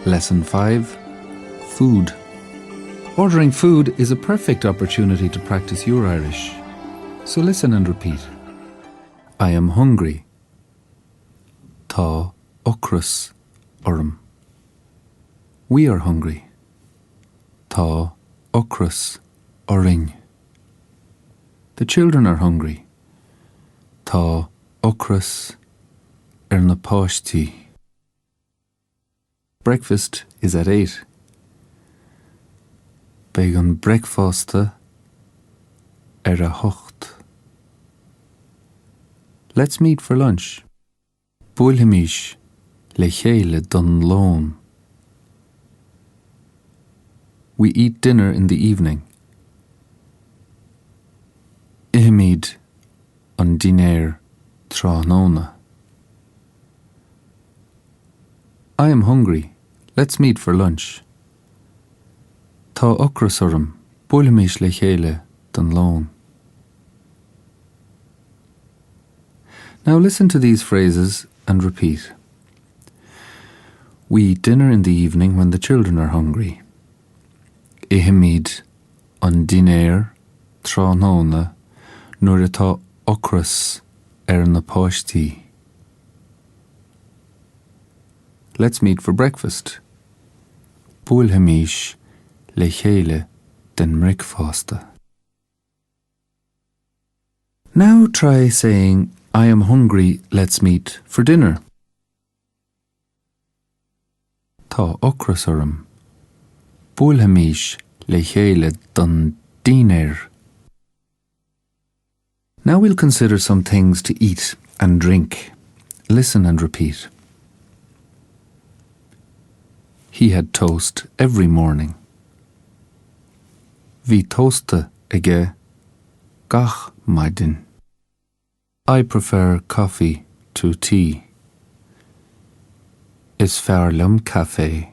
Lesson 5 Food. Ordering food is a perfect opportunity to practice your Irish. So listen and repeat. I am hungry. Tá ocras orm. We are hungry. Tá ocras orainn. The children are hungry. Tá ocras ar na páistí. Breakfast is at 8. Beidh an bricfeasta ar a hocht. Let's meet for lunch. Buailfimis le chéile don lón. We eat dinner in the evening. Ithimid an dinnéar tráthnóna. I am hungry. Let's meet for lunch. Tá ocras orm, buailfimis le chéile don lón. Now listen to these phrases and repeat. We eat dinner in the evening when the children are hungry. Ithimid an dinnéar tráthnóna nuair atá ocras ar na páistí. Let's meet for breakfast. Buailfimis le chéile don mbricfeasta. Now try saying I am hungry, let's meet for dinner. Tá ocras orm. Buailfimis le chéile don dinnéar. Now we'll consider some things to eat and drink. Listen and repeat. He had toast every morning. Bhí tósta aige gach maidin. I prefer coffee to tea. Is fearr liom caife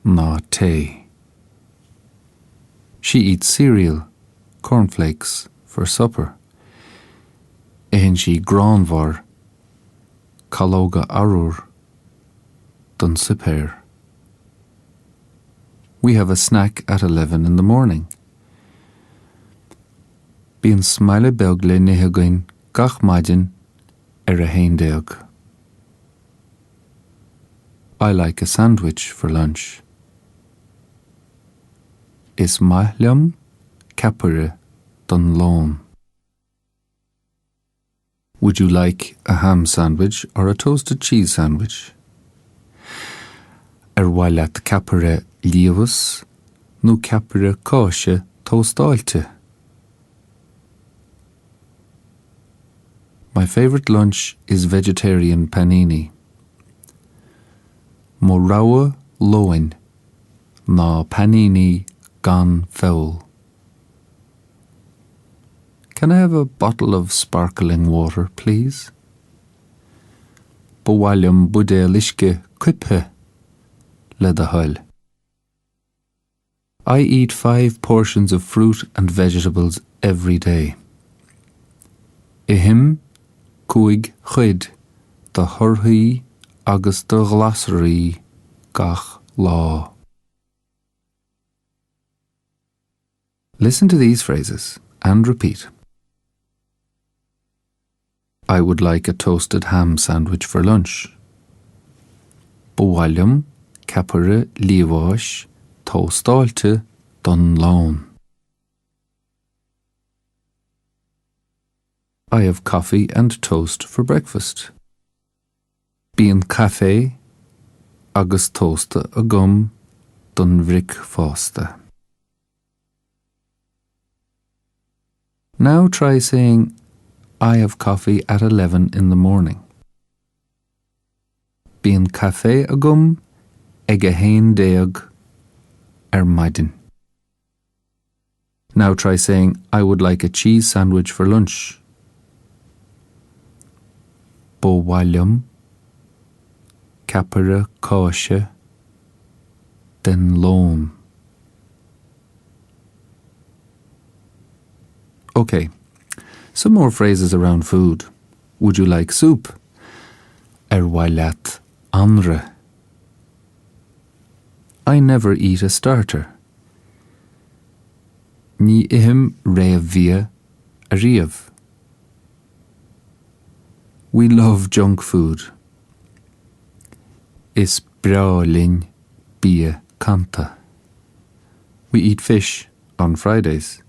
ná tae. She eats cereal, cornflakes, for supper. Itheann sí gránbharr, calóga arbhair, don suipéar. We have a snack at 11 in the morning. Bíonn smaile beag le n-ithe againn gach maidin ar a haon déag. I like a sandwich for lunch. Is maith liom ceapaire don lón. Would you like a ham sandwich or a toasted cheese sandwich? Ar mhaith leat ceapaire liamhas nó ceapaire cáise tóstáilte? My favourite lunch is vegetarian panini. Mo rogha lóin ná panini gan feoil. Can I have a bottle of sparkling water, please? Ba mhaith liom buidéal uisce coipthe le do thoil. I eat five portions of fruit and vegetables every day. Ithim cúig chuid de thorthaí agus de ghlasraí gach lá. Listen to these phrases and repeat. I would like a toasted ham sandwich for lunch. Ba mhaith liom ceapaire liamháis tóstáilte don lón. I have coffee and toast for breakfast. Bíonn caife agus tósta agam don bhricfeasta. Now try saying, I have coffee at 11 in the morning. Bíonn caife agam ag a haon déag ar maidin. Now try saying, I would like a cheese sandwich for lunch. Ba mhaith liom ceapaire cáise den lón. Okay, some more phrases around food. Would you like soup? Ar mhaith leat anraith. I never eat a starter. Ní ithim réamhbhia ariamh. We love junk food. Is breá linn bia canta. We eat fish on Fridays.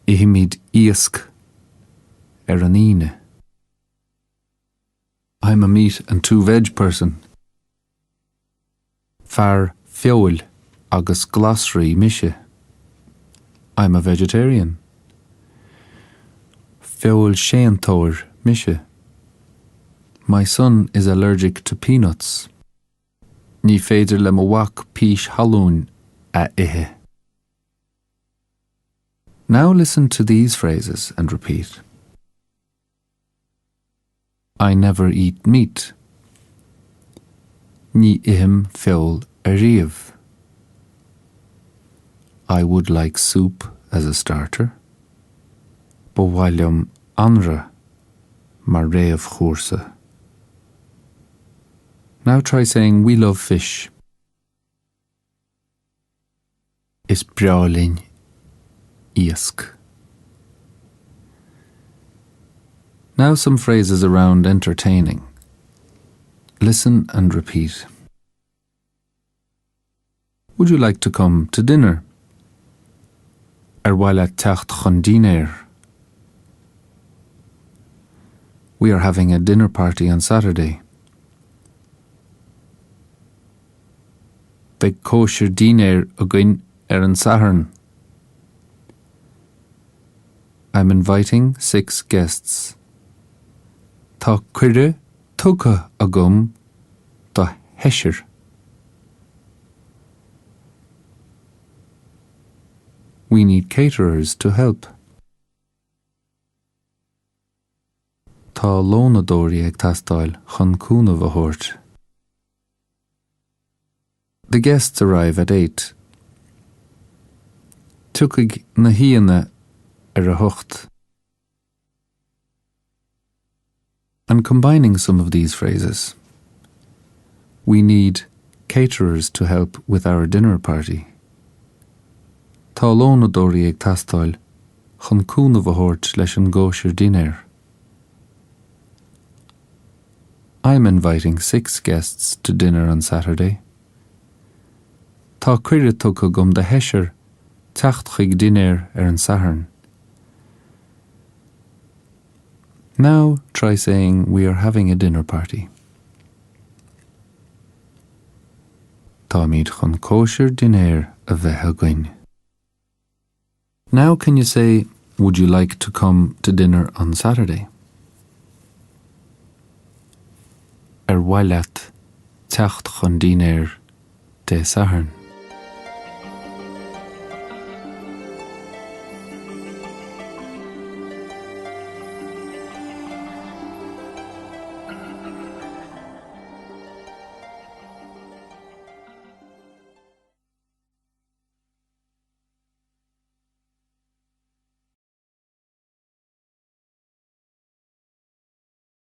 Ithimid iasc ar an Aoine. I'm a meat and two veg person. Fear feoil agus glasraí mise. I'm a vegetarian. Feoilséantóir mise. My son is allergic to peanuts. Ní féidir le mo mhac pís thalún a ithe. Now listen to these phrases and repeat. I never eat meat. Ní ithim feoil ariamh. I would like soup as a starter. Ba mhaith liom anraith mar réamhchúrsa. Now try saying we love fish. Is breá linn iasc. Now some phrases around entertaining. Listen and repeat. Would you like to come to dinner? Ar mhaith leat teacht chun dinnéir. We are having a dinner party on Saturday. Beidh cóisir dinnéir againn ar an Satharn. I'm inviting 6 guests. Tá cuireadh tugtha agam do sheisear. We need caterers to help. Tá lónadóirí ag teastáil chun cúnamh a thabhairt. The guests arrive at 8. Tiocfaidh na haíonna ar a hocht. And combining some of these phrases. We need caterers to help with our dinner party. Tá lónadóirí ag teastáil chun cúnamh a thabhairt leis an gcóisir dinnéir. I'm inviting 6 guests to dinner on Saturday. Tá cuireadh tugtha agam do sheisear teacht chuig dinnéar ar an Satharn. Now try saying we are having a dinner party. Táimid chun cóisir dinnéir a bheith againn. Now can you say, would you like to come to dinner on Saturday? Ar mhaith leat teacht chun dinnéir Dé Sathairn?